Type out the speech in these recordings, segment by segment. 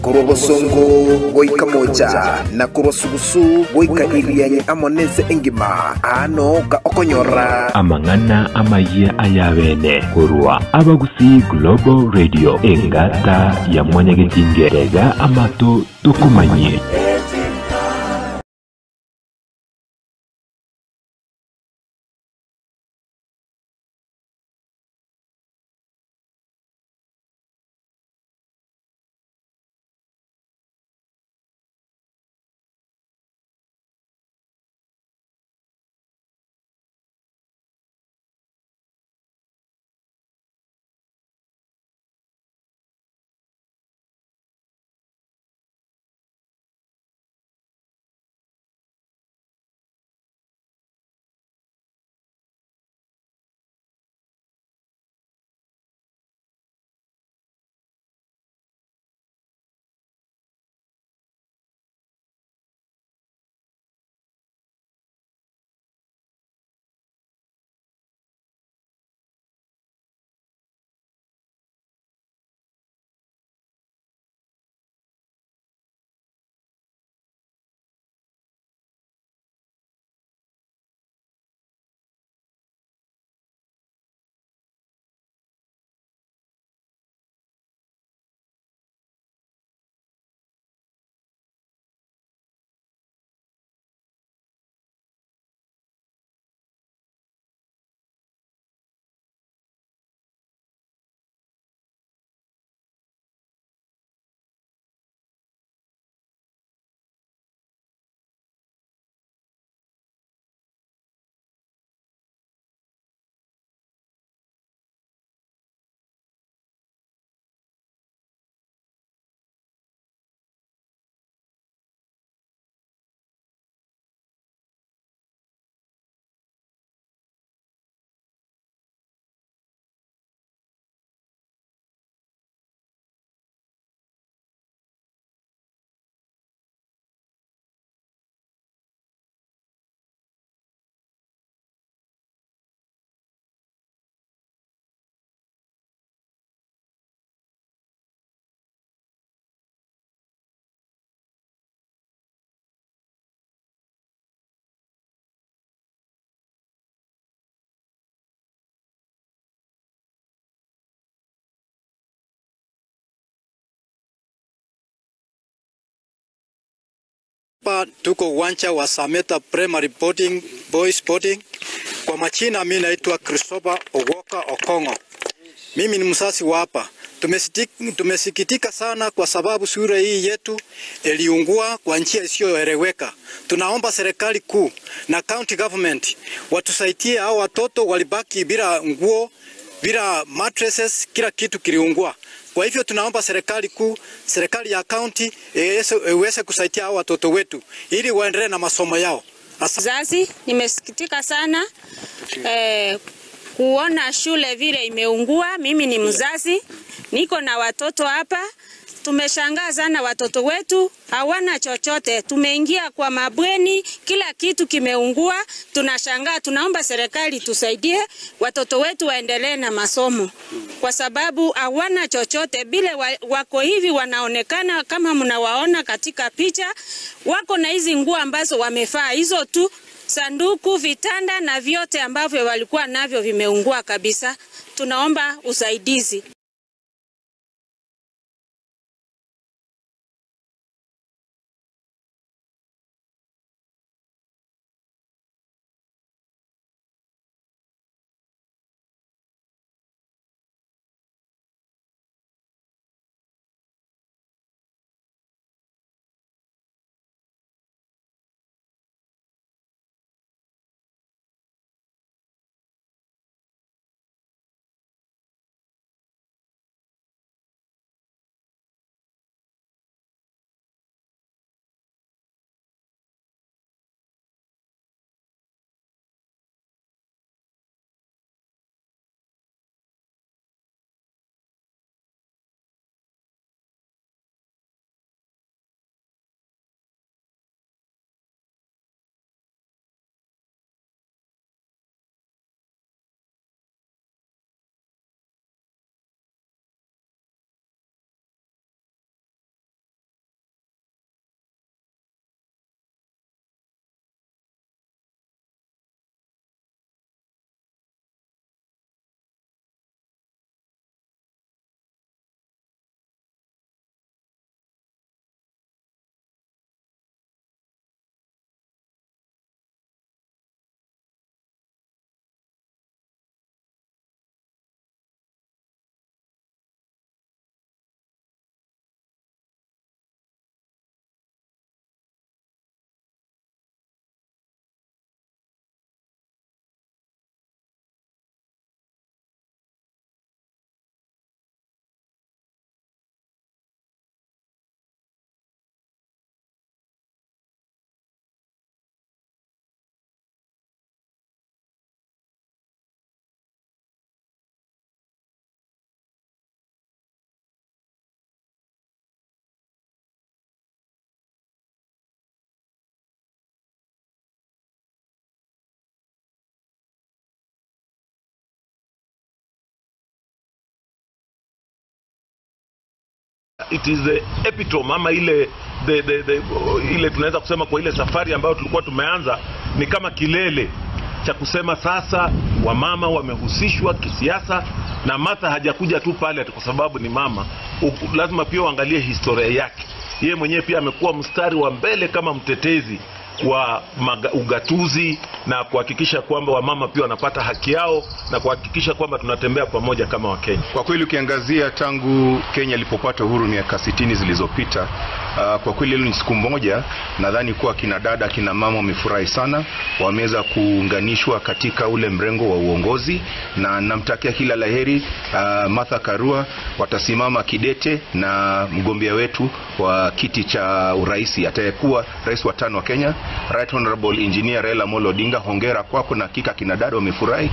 Korwa bosongo goika moja na korwa sugusu goika irianye amonese engima ano ka okonyora amang'ana amayia ayabene korwa Abagusi Global Radio engata ya mwanyagetingerega amato tukumanye. Tuko uwanja wa Sameta Primary Boarding, Boys Boarding. Kwa majina mimi naitwa Christopher Ogoka Okongo. Mimi ni msasi wa hapa. Tumesikitika sana kwa sababu shule hii yetu iliungua kwa njia isiyoeleweka. Tunaomba serikali kuu na county government watusaidie. Hao watoto walibaki bila nguo, bila mattresses, kila kitu kiliungua. Kwa hivyo tunaomba serikali kuu, serikali ya county iweze kusaidia hao watoto wetu ili waendelee na masomo yao. Mzazi, nimesikitika sana kuona shule vile imeungua. Mimi ni mzazi, niko na watoto hapa. Tumeshangaa sana, watoto wetu hawana chochote. Tumeingia kwa mabweni, kila kitu kimeungua. Tunashangaa, tunaomba serikali tusaidie watoto wetu waendelee na masomo, kwa sababu hawana chochote. Bila wako hivi wanaonekana kama mnawaona katika picha, wako na hizi nguo ambazo wamefaa hizo tu, sanduku, vitanda na vyote ambavyo walikuwa navyo vimeungua kabisa. Tunaomba usaidizi. It is the epitome ama ile the ile tunaweza kusema kwa ile safari ambayo tulikuwa tumeanza ni kama kilele cha kusema sasa wamama wamehusishwa kisiasa, na Martha hajakuja tu pale kwa sababu ni mama. Lazima pia uangalie historia yake. Yeye mwenyewe pia amekuwa mstari wa mbele kama mtetezi wa ugatuzi na kuhakikisha kwamba wamama pia wanapata haki yao na kuhakikisha kwamba tunatembea pamoja kama Wakenya. Kwa kweli ukiangazia tangu Kenya ilipopata uhuru miaka 60 zilizopita, kwa kweli leo ni siku moja nadhani kuwa kina dada, kina mama wamefurahi sana, wameweza kuunganishwa katika ule mrengo wa uongozi, na namtakia kila laheri Martha Karua. Watasimama kidete na mgombea wetu wa kiti cha urais atayekuwa rais wa 5 wa Kenya, Right Honorable Engineer Raila Amolo Odinga. Hongera kwako, na hakika kina dada wamefurahi.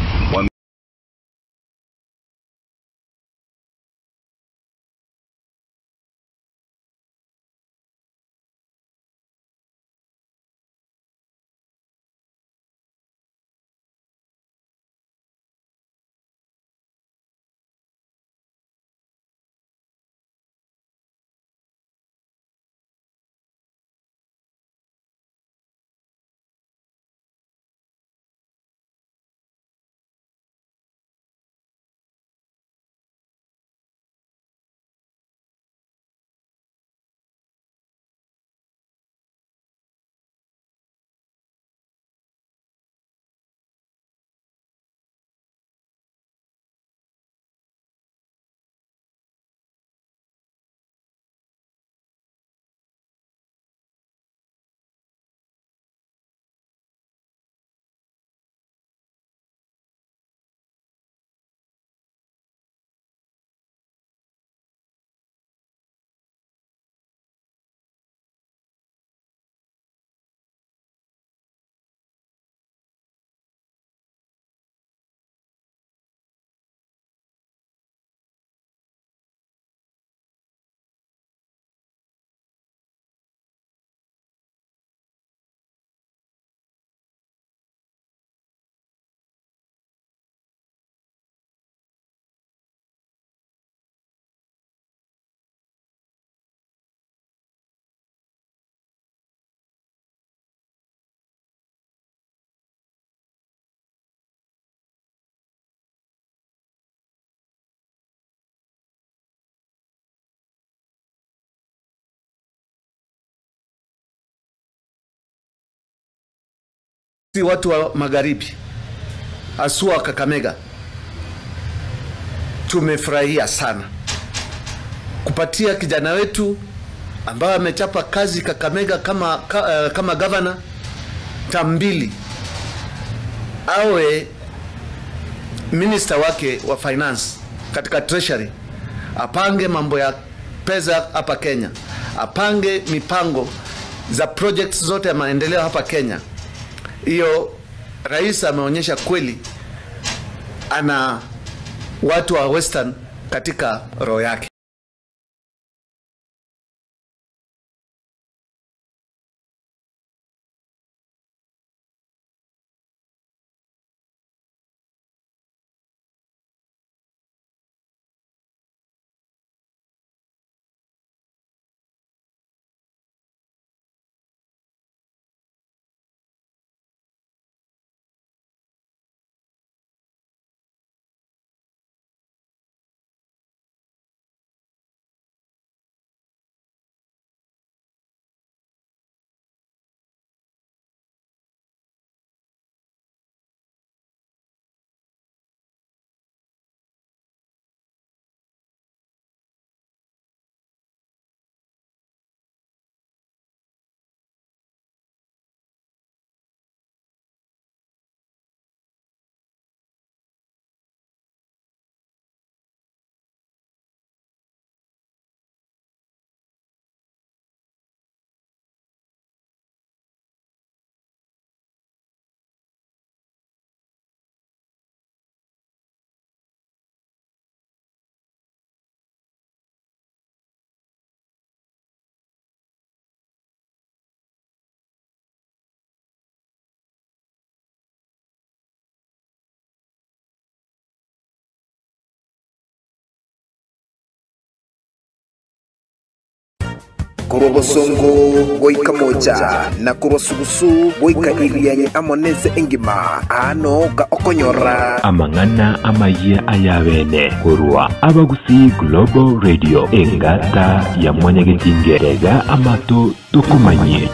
Watu wa magharibi asua Kakamega tumefurahia sana kupatia kijana wetu ambaye amechapa kazi Kakamega kama governor tambili awe minister wake wa finance katika treasury, apange mambo ya pesa hapa Kenya, apange mipango za projects zote ya maendeleo hapa Kenya. Hiyo rais ameonyesha kweli ana watu wa Western katika roho yake. Korwa bosongo goika moja na korwa sugusu goika irianye amonese engima ano ka okonyora amang'ana amaya ayabene korwa Abagusii Global Radio engata ya mwanyagetinge tega amato tukumanye.